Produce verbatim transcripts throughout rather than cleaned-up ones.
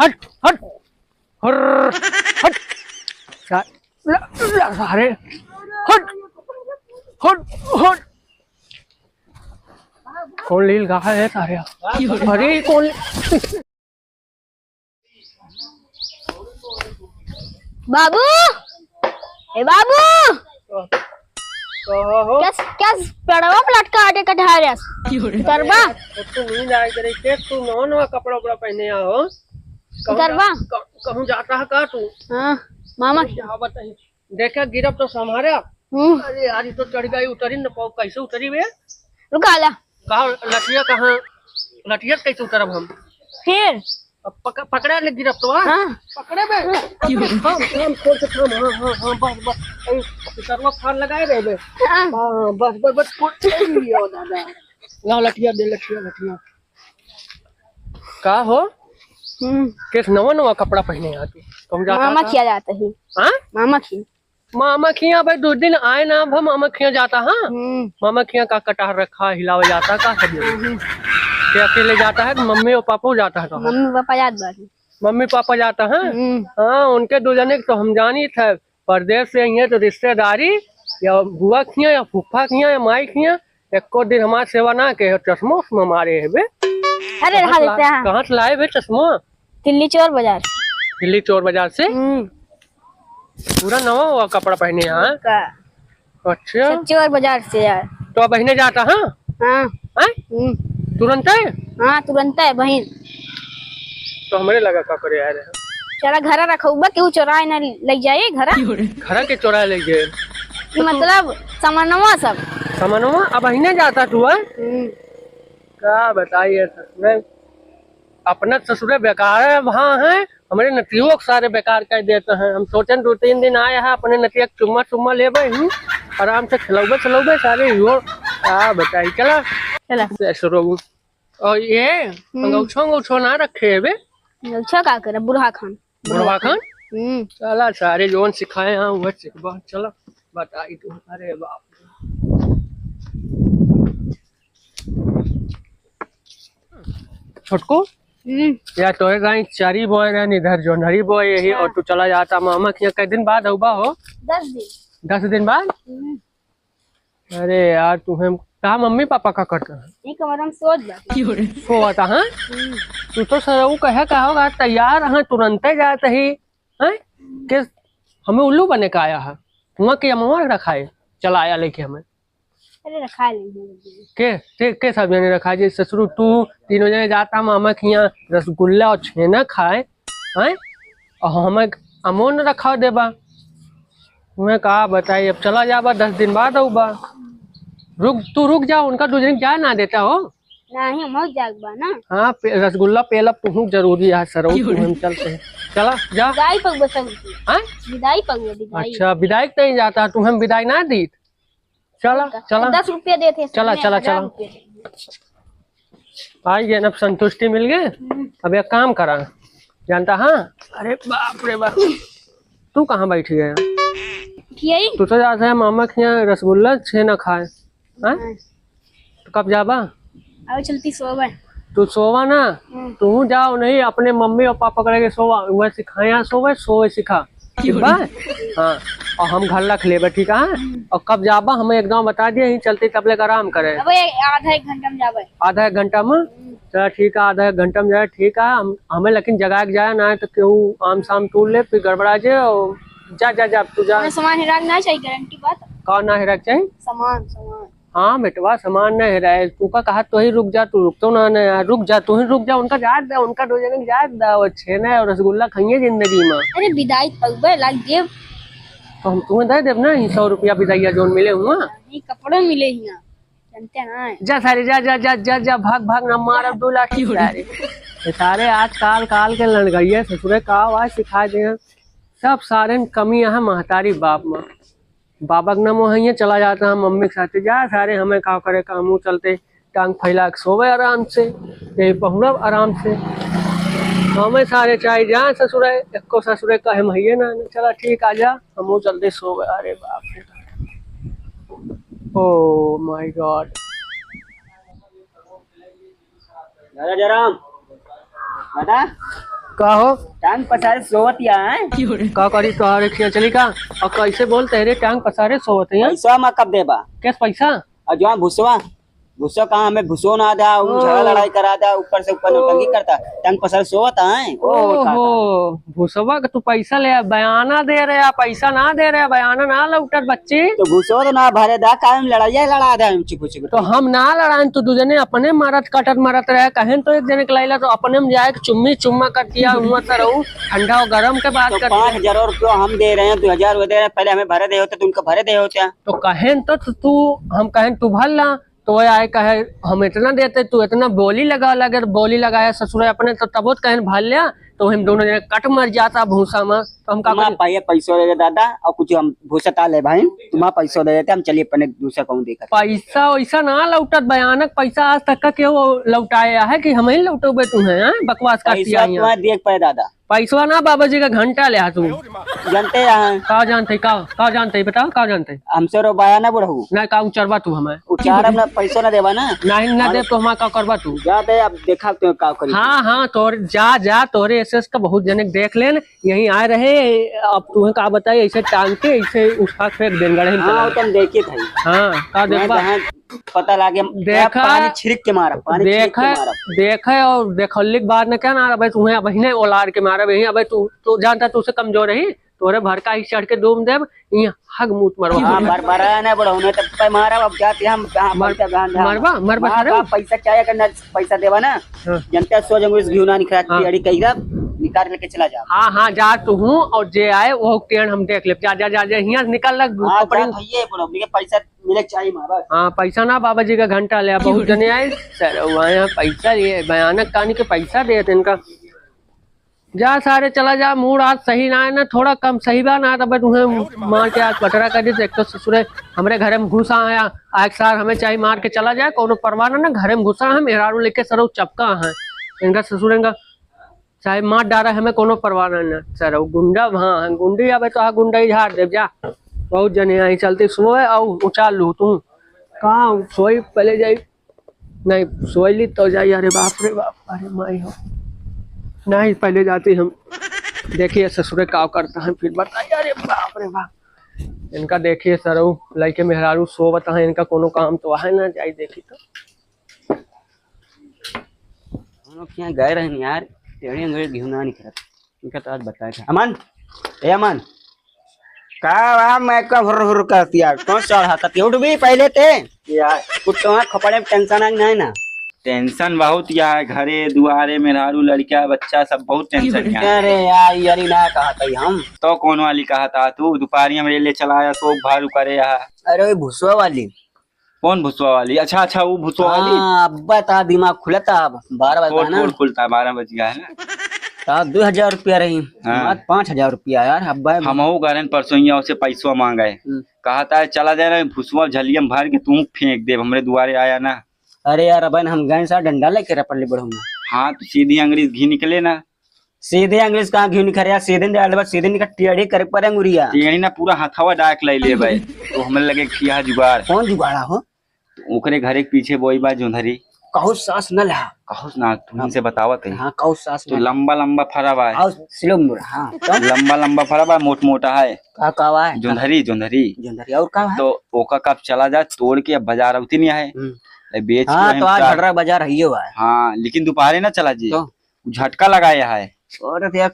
हट, हट, हर, हट। सा-, ला, ला, सारे, हट, हट, हट। कौन लील गा है सारे? अरे, कौन? बाबू, ए बाबू, कहो हो। क्या, क्या पेड़वा पे लटका आटे कटहर है? करबा? तो तू नींद आ गई, के तू नवा नवा कपड़ा उपड़ा पहने आओ। कहूँ करबा? जा-, क-, कहूँ जाता है का तू? हाँ, मामा की। क्या बताई? देखे गिरब तो संभारे। हम्म। अरे यार, ये तो चढ़ गई, उतरी न पाओ, कैसे उतरी बे? रुका ला। कहाँ लठिया, कहाँ लठिया से कैसे उतरब हम? फिर? अब पक-, पकड़े ले गिरब तो, हाँ? हाँ। पकड़े बे। की हो? थाम, थाम, छोड़ के थाम, हाँ, हाँ, हाँ, बस, बस। ए, उतरवा फान लगाए रहे बे। हाँ। हाँ, बस, बस, बस, छोड़, ए, यो दादा। लाओ लठिया दे, लठिया, लठिया। का हो? हम्म। केस नवा नवा कपड़ा पहने आ तू? कहूँ जाता मामा था? किया जाता है। हाँ? मामा की। मामा खिया भाई दो दिन आए ना, अब हम मामा खिया जाता, हाँ? हम्म। मामा खिया का कटहर रखा, हिलावे जाता, का सब लोग? हम्म। के अकेले जाता है कि मम्मी और पापा जाता है कहाँ? मम्मी पापा जात बाटी। मम्मी पापा जाता है? हम्म। हाँ, उनके दो जने के तो हम जानी थे, परदेश से आई है तो रिश्तेदारी या बुआ खिया या फूफा खिया या माई खिया, एको दिन हमार सेवा ना के, चश्मा उश्मा मारे है बे। अरे, कहाँ रहा से ला-, देते हैं। कहाँ से लाए बे चश्मा? दिल्ली चोर बाजार। दिल्ली चोर बाजार से? हम्म। पूरा नवा हुआ कपड़ा पहने हैं, हाँ? का? अच्छा। सब चोर बाजार से यार। तो अब बहिने जाता, हाँ? हाँ। हैं? हम्म। तुरंत है? हाँ, तुरंत है बहिन। तो हमरे लगा का करे आए रहे? चला घरा रखउबा, केहू चोराए ना ले जाए घरा। घरा के चोराए ले गए? कि मतलब सामानवा सब। सामानवा? अब बहिने जाता तू, हैं? हम्म। का बताइए ससुरे, अपना ससुरे बेकार है, वहाँ है, हमरे नतियो के सारे बेकार कर देते हैं। हम सोचन दो तीन दिन आए हैं, अपने नतिया के चुम्मा चुम्मा लेबे ही, आराम से खिलौबे खिलौबे सारे ही हो। का बताई, चला। चला। ससुरो। और ये हम्म। अंगौछो अंगौछो ना रखे है बे। अंगौछो का करे, बुढ़वा खान। बुढ़वा खान? हम्म। चला सारे जौन सिखाए हैं, वह सिखबा। चला, बताई तू। अरे बाप रे। छोटको, हम्म। या तोरे गाई चरी बोए रहन, इधर जोंधरी बोए यही, अच्छा। और तू चला जाता मामा के यहाँ। कै दिन बाद अउबा हो? दस दिन। दस दिन बाद? हम्म। अरे यार, तुम्हें कहा मम्मी पापा का करता है? ये कमरा में सोत बा। सोता, हाँ? हम्म। तू तो सरऊ कहे का होगा, तैयार हाँ, तुरंते जात ही, हैं? के हमें उल्लू बने का आया है? हुआ कि अमवा रखा है, चला आया लेके हमें। अरे रखा लेंगे। के, के, के सब जने रखा जे ससुर तू तीनों जने जाता मामा के यहाँ रसगुल्ला और छेना खाए, हैं? और हमें अमो न रखा देबा। मैं का बताई, अब चला जाबा, दस दिन बाद अउबा। रुक, तू रुक जा, उनका दो जने जाए ना देता हो। नहीं, हम जाग बा ना। हाँ, पे-, रसगुल्ला पेलब तुहू जरूरी है, सरऊ, तू हम चलते हैं। चला, जा। विदाई पगबा सब। हाँ? विदाई पगबा, विदाई। अच्छा, विदाई के कहीं जाता, तू हम विदाई ना दीत। चला, चला। दस रुपया देते हैं, चला, सबने चला, हजार चला। रुपया देते हैं। आई गए, अब संतुष्टि मिल गए। हम्म। अब एक काम करा, जानता हाँ? अरे बाप रे बाप, तू कहाँ बैठी है? यही। तू तो जाता है मामा के यहाँ रसगुल्ला छेना खाए, हाँ? हाँ। तो कब जाबा? अब चलती सोवे। तू सोवा ना, हम्म। तू जाओ नहीं, अपने मम्मी और पापा करे के सोवा, वह सिखाया सोवे, सोवे सिखा। ठीक बा? हाँ, और हम घर रख लेबे, ठीक है? हम्म। और कब जाबा, हमें एकदम बता दिए, यहीं चलते तब लेकर आराम करे। अब ये आधा एक घंटा में जाबे। आधा एक घंटा में? हम्म। चला ठीक है, आधा एक घंटा में जाए, ठीक है। हम, हमें लेकिन जगा के जाए ना, तो केहू आम शाम तोड़ ले, फिर गड़बड़ा जाए। और जा, जा, जा, तू जा। हमें सामान हेराक ना चाहिए, गारंटी बात। का ना हेराक चाहिए? सामान, सामान। हाँ बेटवा, सामान नहीं हेराए। तू का कहा, तू ही रुक जा, तू रुक तो ना, ना यार, रुक जा, तू ही रुक जा, उनका जाए दे, उनका दो जने के जाए दे, वो छेना और रसगुल्ला खाइए जिंदगी में। अरे विदाई पगबे लाग देब। तो हम तुम्हें दे देब ना, ये सौ रुपया विदाइया जोन मिले हुआ। नहीं, कपड़ों मिले ही ना, जानते ना। जा सारे, जा, जा, जा, जा, जा, भाग, भाग, ना मारब दो लाठी सारे। ये सारे आज काल, काल के लड़गइया ससुरे का आवाज सिखा दे। सब सारे कमी यहाँ महतारी बाप में। बाबा के नाम वहीं चला जाता है मम्मी के साथे, जा सारे हमें का करे का, हमहू चलते टांग फैला के सोवे आराम से, यही पहुँचब आराम से। हमें सारे चाहे जा ससुरे, एको ससुरे कहे हम हइये ना, चला ठीक आ जा, हमहू चलते सोवे। अरे बाप रे, oh my God। दादा जयराम, दादा, का हो? टांग पसारे सोवत या है। का करी तोहार खिया चली का? और कैसे बोलते हैं रे, टांग पसारे सोवत है? पैसा मा कब देबा? कैस पैसा? और जो भुसवा, भुसवा कहाँ हमें भुसो ना दा, उ ओ। झगड़ा लड़ाई करा दा, ऊपर से ऊपर ओ। नौटंकी करता, टांग पसारे सोवत है। ओ, ओ, का, का? भुसवा के तू पैसा ले आ, बयाना दे रहे आ, पैसा ना दे रहे आ, बयाना ना लौटत बच्ची। तो भुसवा तो ना भरे दा, काहे में लड़ाइया लड़ा दे हम चुप चुप। तो हम ना लड़ाएन, तू दू जने अपने मारत काटत मारत रहे, कहेन तो एक जने के लाइला तो अपने में जाए के चुम्मी चुम्मा कर दिया, हुआ तो रहू, ठंडा और गरम के बात तो करती है। पाँच हजार रुपया हम दे रहे हैं, दो हजार वो दे रहे हैं, पहले हमें भरे दे होते तो उनका भरे दे होते हैं। तो कहेन तो तू, तू, हम कहेन तू भर ला, तो वह आए कहे हम इतना देते, तू इतना बोली लगा लगे, बोली लगाया ससुर अपने, तो तबो तो कहेन भर लिया, तो हम दोनों जने कट मर जाता भूसा में, तो हम का तुम्हारा करी? पाइए पैसों दे दे दादा, और कुछ हम भूसा ता ले भाई, तुम्हारा पैसों दे देते, हम चलिए अपने दूसरा कहूँ देखा। पैसा वैसा ना लौटत, भयानक पैसा आज तक का केहू लौटाया है कि हम ही लौटोबे तुम्हें, हैं? बकवास करती पैसा आई हैं। तुम्हारा देख पाए दादा। पैसवा ना बाबा जी का घंटा ले आ तू। जानते हैं? का जानते, का, का जानते, बताओ, का जानते? हमसे रोबाया ना बुढ़ऊ। ना, का उचरबा तू हमें? उचारब ना, पैसो ना देबा ना। नहीं, ना हाँ। दे तो हमारा का करबा तू? जा दे, अब देखा तो का करी। हाँ, हाँ, तोर, जा, जा, तोरे एस एस का बहुत जने देख लेन, यहीं आए रहे, अब तुम्हें का बताई, ऐसे टांग के, ऐसे उठा के फेंक देन गड़े हाँ, तला। तुम देखिए भाई। हाँ, का मैं देखबा? जहाँ पता लागे, देखा, पानी छिड़क के मारा, पानी छिड़क के देखा, मारा। देखा और देखौली के बाद न क्या ना, अबे तुम्हें अबहिने ओलार के मारा, यही अबे तू, तू जानता तू से कमजोर रही, तोरे भड़का ही चढ़ के डूब देब, ये हग मूत मरवा। हाँ, भर भरा है ना बड़ा, उन्हें तब पे मारा, अब जाते हम, हाँ, मर-, पैसा गांध, हाँ। मरबा, मरबा, माँ अरे। का पैसा चाहे करना, पैसा देवा ना, हाँ। जनता सो जंगल से घिउना निकाल हाँ। के अड़ी कही रहा, निकाल लेके चला जा। हाँ, हाँ, जा तू हूँ, और जे आए, वो टेढ़ हम देख लेब, जा, जा, जा, जा, हियाँ से निकाल लग, हाँ, कपड़े जा भैया, बोलो, मुझे पैसा मिले चाहिए माँ, बस। हाँ, पैसा ना बाबा जी का घंटा ले, बहुत जने आए, सर, वहाँ यहाँ पैसा लिए, भयानक कहानी के पैसा दे थे इनका। जा सारे, चला जा, मूड आज सही ना है ना, थोड़ा कम सही बा ना, तब तुम्हें मार के आज पटरा कर दी। एक तो ससुरे हमरे घरे में घुस आया, आज सार हमें चाहे मार के चला जाए, कोनो परवाह ना, ना घरे में घुसा है, मेहरारू लेके सरऊ चपका है, इनका ससुरे का चाहे मार डारा, हमें कोनो परवाह ना, ना सरऊ गुंडा, हाँ, गुंडी आवे तो हाँ, गुंडा ही झाड़ देव जा, बहुत जने आई चलते सोए, आओ उचाल लू तू, कहाँ सोई, पहले जाई। नहीं, सोइली तो जाई, अरे बाप रे बाप, अरे माई हो। नहीं, पहले जाती हम, देखिए ससुरे का करता है, फिर बताइए, अरे बाप रे बाप। इनका देखिए सरऊ, लइके मेहरारू सोवत है, इनका कोनो काम तो है ना, जाई देखी तो। हम लोग यहाँ गए रहन यार, टेढ़े अंगड़े घिउना निकलत। इनका तो आज बताए था। अमन, ए अमन, का बा, मैं का हुर हुर करती यार? कौन सा हरकत है? उठ भी पहले ते। यार, कुछ तो है, खपड़े में टेंशन है कि नहीं ना? टेंशन बहुत यार, घरे दुआरे, मेहरारू, लड़का, बच्चा, सब बहुत टेंशन है। अरे यार, यारी ना कहा था हम। तो कौन वाली कहा था तू? दोपहरिया में ले चला आया, सो भारू करे यार। अरे, वही भुसवा वाली। कौन भुसवा वाली? अच्छा, अच्छा, वो भुसवा वाली। हाँ, अब्बा ता दिमाग खुलता अब, बारह बज खोल, गया ना। खोल खुलता, बारह बज गया है ना। ता दो हजार रुपया रही, हाँ। हमार पाँच हजार रुपया यार, अब्बा। हमहू गरन परसों हियाँ उसे पैसवा मांगे। हम्म। कहा था, "चला जाए ना, भुसवा झलिया में भर के तू फेंक दे, हमरे दुआरे आया ना।" अरे यार, अबे हम गए सा डंडा लेके रपट ले बढ़ूंगा। हाँ, तो सीधी अंग्रेज घी निकले ना। सीधे अंग्रेज कहाँ घिउ निकरे यार, सीधे निकाल बा, सीधे निकल टेढ़ी करे पड़े अंगुरिया। टेढ़ी ना, पूरा हथवा डाक ले ले भाई। तो हमरे लगे किया जुगाड़। कौन जुगाड़ा हो? तो ओकरे घरे के पीछे बोई बा जोंधरी। कहू सास न ला। कहू ना, तू हाँ। इनसे बतावत है। हाँ, कहू सास तो न ला। लंबा लंबा फरा बा। आओ, सिलो मुड़ा, हाँ, तो? लंबा लंबा फरा बा, मोट मोटा है। का, का बा है? जोंधरी, जोंधरी। जोंधरी, और का है? तो ओका कब चला जा, तोड़ के अब बाजार आवती नहीं है। हम्म। ए, बेच हाँ, के तो हम आज का भटरा बाजार है, ये हुआ है। हाँ, लेकिन दोपहरे ना चला जी। तो? झटका लगाया है। और तो यार,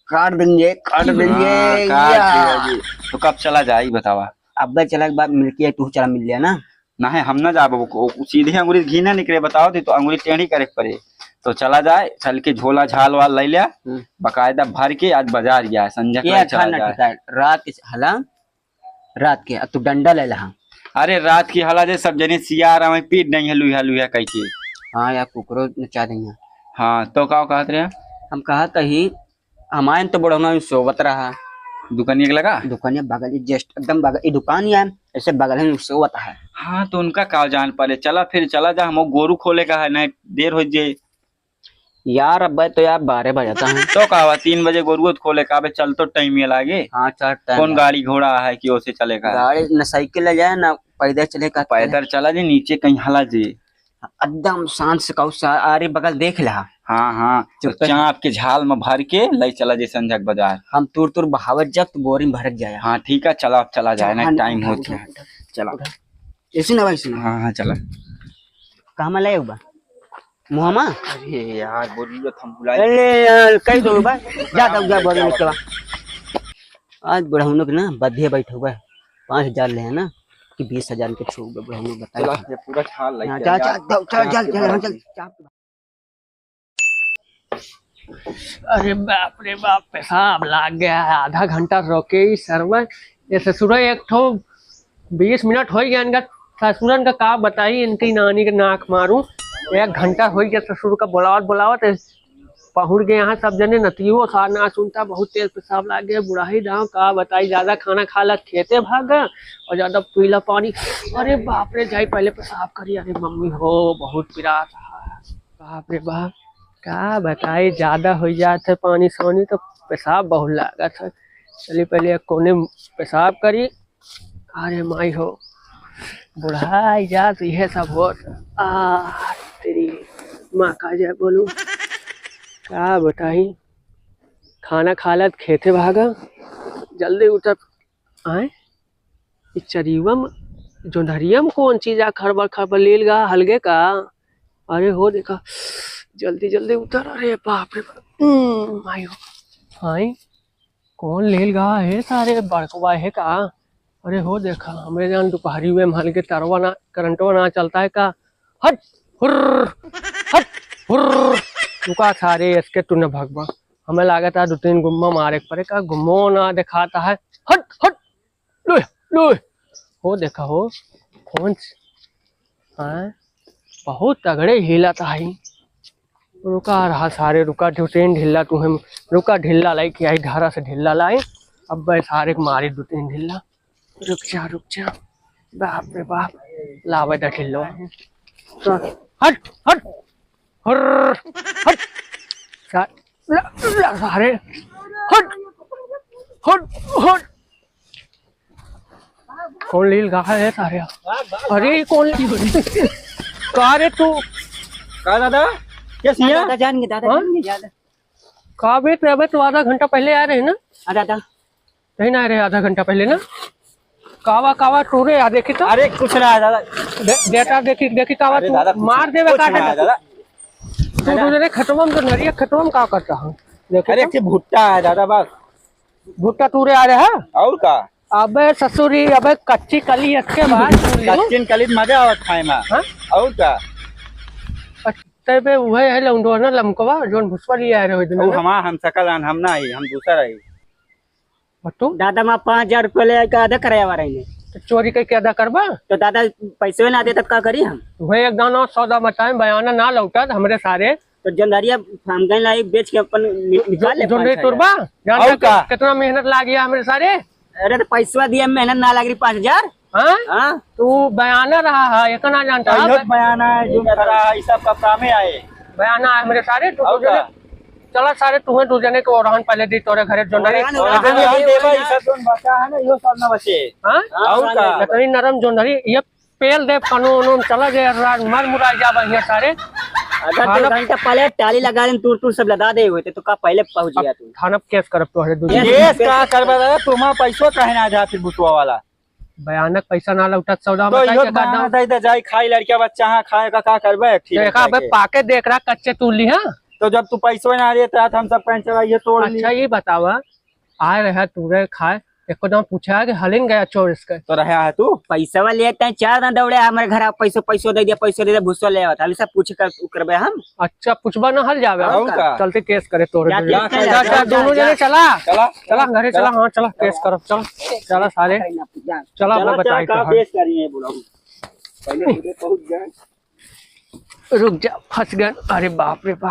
काट देंगे, काट देंगे, हाँ, काट या। दिया जी। तो कब चला जाए, बतावा? अब चला के बाद मिलके तू चला मिल लिया ना। ना है, हम ना जाब, वो, वो सीधे अंगुरी घी ना निकले, बताओ दे, तो अंगुरी टेढ़ी करे के पड़े। तो चला जाए, चल के झोला झाल वाल ले लिया, हम्म। बकायदा भर के आज बाजार गया, संझा के ये लाए अच्छा चला ना जाए। ठिकाना, रात के हला, रात के, अब तू डंडा ले लहा। अरे रात की हला जे सब जने सिया रहा है, पीट नहीं है लुहा लुहा कह के। हाँ यार, कुकरो नचा देंगे। हाँ, तो का कहत रहे? हम कहत ही, हमारे तो बड़ों में सोवत रहा। दुकानिया के लगा? दुकानिया बगल ही, just एकदम बगल, ये दुकान ही है, ऐसे बगल में सोवत है। हाँ, तो उनका का जान पड़े, चला फिर चला जा, हम गोरू खोले का है, नहीं देर हो जे। यार, अब तो यार बारह बजाता है। तो का हुआ, तीन बजे गोरुआ खोले का, अबे चल तो टाइम ये लागे। हाँ, चल टाइम कौन लागे। गाड़ी घोड़ा है कि ओसे चले का? गाड़ी न साइकिल ले जाए, ना पैदल चले का। पैदल चला जे, नीचे कहीं हला जे। एकदम शांत से कहू सा, अरे बगल देख ला। हाँ, हाँ, चुप तो कर। चाँप के झाल में भर के लई चला जइसन जग बाजार। हम तुर तुर बहावत जब तो बोरी में भरत जाया। हाँ, ठीक है, चला, अब चला जाए ना, हाँ, टाइम उठा, होत उठा, है। उठा, चला। उठा। ऐसे ना भाई, सुना। हाँ, हाँ, चला। कहाँ में लाए बा? मुहमा? अरे यार, बोल रही तो हम भुला अरे यार, कई दो बा। जा, जा, जा, बोरी में के बा। आज बुढ़ौनो के ना बधिया बैठा हुआ है। पाँच हजार ले है ना कि बीस हजार के छू गए बुढ़ौनो, बताइए। चला, ये पूरा झाल लई हाँ, के जा, जा। जा, चल, चल, चल, हाँ, चल, चल। अरे बाप रे बाप, पेशाब लाग गया है। आधा घंटा रोके ही सरवा। ये ससुरा एक ठो बीस मिनट हो गया इनका। ससुरन का का बताई, इनकी नानी के नाक मारू। एक घंटा हो गया ससुर का बुलावत बुलावत। पहुँच गए यहाँ सब जने, नतियो सा ना सुनता, बहुत तेज पेशाब लाग गया। बुढ़ाई दाव का बताई, ज्यादा खाना खा ला, खेते भाग गए और ज्यादा पीला पानी। अरे बाप रे, जाई पहले पेशाब करी। अरे मम्मी हो, बहुत पिरात है। बाप रे बाप, का बताई, ज्यादा हो जात है पानी सानी तो पेशाब बहुत लागत है। चली पहले एक कोने पेशाब करी। अरे माई हो, बुढ़ाई जात इहे सब होत। आ, तेरी माँ का जय बोलू, का बताई, खाना खा लत खेते भागा, जल्दी उठत आए। ई चरियम, जोंधरियम कौन चीज आ खरबड़ खरबड़ लेल गा हलगे का? अरे हो देखा, जल्दी जल्दी उतर। अरे बाप रे बाप, हम्म, माई हो। हाँ, कौन लेल गा है सारे, बड़कवा है का? अरे हो देखा, हमरे जान दुपहरी में हलगे तरवा ना, करंटवा ना चलता है का? हट, हुर्र, हट, हुर्र। रुका सारे, इसके तू न भगवा। हमें लागत है दो तीन गुम्मा मारे के पड़े का, गुम्मो ना दिखाता है। हट, हट, लुय, लुय। हो देखा हो, कौन स-, हाँ, बहुत तगड़े हिलत है। रुका रहा सारे, रुका, दो तीन ढिल्ला तुहे, रुका, ढिल्ला लाई के आई, घरा से ढिल्ला लाई। अब बे सारे के मारी दो तीन ढिल्ला। रुक जा, रुक जा। बाप रे बाप, लावे दा ढिल्लो। हट, हट, हट, हट। सा-, ला, ला, सारे। हट, हट, हट। कौन लील गा है सारे? अरे, कौन लील? का रे तू? का दादा? क्या सिया? दादा जान गए, दादा हाँ? जान गए, दादा। का बे, तू अबे तो आधा घंटा पहले आ रहे ना? हाँ, दादा। नहीं ना आ रहे आधा घंटा पहले ना? कावा, कावा तू रे, आ देखी तो। अरे, कुछ ना है, दादा। दे-, बेटा, देखी, देखी, कावा अरे, तू दादा, कुछ मार ना, देवे कुछ का ना है, दादा? दादा। तू, तू रे, खतवा में तो नरिया खतवा में का करता है? देखी अरे, तो। एक ठे भुट्टा है, दादा, बस। भुट्टा तू रे आ रहे है? और का? अबे ससुरी, अबे कच्ची कली इसके बाद तू रे। कच्ची कली में मजा आवत खाए में। हाँ? और का? तबे उहे है लौंडो ना लमकवा, जोन भुसवा लिया है रे ओइ दिन अब ना। हमार हम सकल आन, हम ना आई, हम दूसर आई। और तू? दादा, मैं पाँच हजार रुपया ले आके आधा कराया रही ने। तो चोरी करके आधा करबा? तो दादा, पैसे ना दे तब का करी हम? वही एक दाना सौदा बताए, बयाना ना लौटा त हमरे सारे। तो जोंधरिया हम गए लाई बेच के अपन नि-, निकाल ले जोंधरी पाँच हजार। तोड़बा? जानता और का? कि-, कितना मेहनत लाग गया हमरे सारे? अरे तो पैसवा दिया, मेहनत ना लाग रही पाँच हजार। हाँ? हाँ। तू बयाना रहा है, एक ना जानता तो है। यो बयाना है, जो खरा है, ये सब का कामे आए। बयाना है हमरे सारे, तू और दू जने, का? चला सारे, तू है दू जने के ओरहन पहले दी तोरे घरे जोंधरी। ओरहन, ओरहन, ओरहन ओरहन देवा, देवा। ये सब जोन बचा है ना, यो सब ना बचे। हाँ? और का? इतनी नरम जोंधरी, ये पेल दे कानून उनून, चला गया रात, मर मुरा जा बढ़िया सारे। अगर दो हालत घंटा पहले टाली लगा देन, तूर तूर सब लदा दे हुए थे, तो का पहले पहुंच गया तू? थाना केस करब तोहरे दू जने। केस का करबा दादा, तुम्हारा पैसो काहे ना जा फिर बुटवा वाला? भयानक पैसा ना लौटत सौदा तो में, यो काहे के बहाना करना? दे दे, जाई खाई लड़किया बच्चा, हाँ, खाए का का करबे, ठीक तो है, एक आबे खाए के। पाके देख रहा, कच्चे तू ली, हाँ? तो जब तू पैसो ना देत रहा, तो हम सब कहीं चला, ये तोड़ ली। अच्छा, ये बतावा, आए रहे तू रे खाए, एको दाम पूछा कि हलिन गया चोर इसके। तो रहे है तू? पैसा लेते हैं, चार दाम दौड़े हमारे घर, आप पैसो, पैसो दे दिया, पैसो दे दिया, भुसवा ले आवत, अभी सब पूछ कर, करबे हम। अच्छा, पूछबा ना हल जावे, और और का? का? चलते केस करे तोरे जा, पे। केस कर, जा, जा, जा, जा, दोनों जा। जने चला। चला, चला, घरे चला, चला। हाँ, चला, केस करब, चला। चला सारे। जा। चला, चला, मैं बताई चला, तो का है। केस करिए, बुलाओ। पहले तुझे पहुंच जाए। रुक जा, फंस गए। अरे बाप रे बाप,